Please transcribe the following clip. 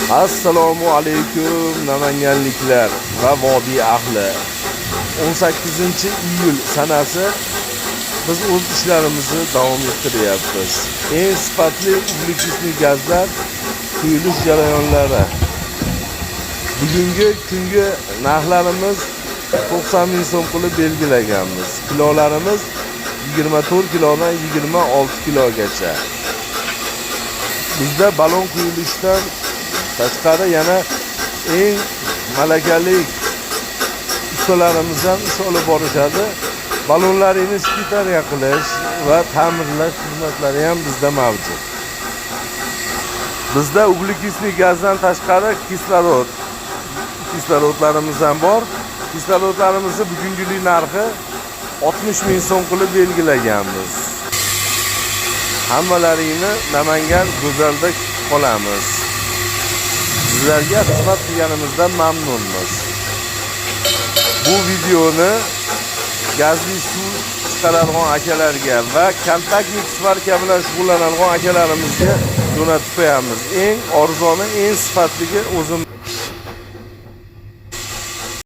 Assalomu alaykum, namanganliklar va vodiy ahli. 18-iyul sanasi, biz o'z ishlarimizni davom ettiryapmiz. Eng sifatli углекислый gazlar quyilish jarayonlari. Bugungi kungi narxlarimiz 90 ming so'm qilib belgilaganmiz. Kilolarimiz 24 kilodan 26 kilogacha. Bizda balon quyilishdan tashqari yana eng malakali ustalarimiz ham ish olib borishadi. Balonlaringni шпиталка qilish va ta'mirlash xizmatlari ham bizda mavjud. Bizda углекислый gazdan tashqari kislorodlarimiz ham bor. Kislorodlarimizni bugungilik narxi 60 ming so'm qilib belgilaganmiz. Hammalaringni Namangan go'zalda kutib qolamiz. Sizlarga xizmat qilganimizdan mamnunmiz. Bu videoni gazli suv chiqaradigan akalarga va контактный сварка bilan shug'ullanadigan akalarimizga jo'natib qo'yamiz. Eng arzoni, eng sifatligi o'zim.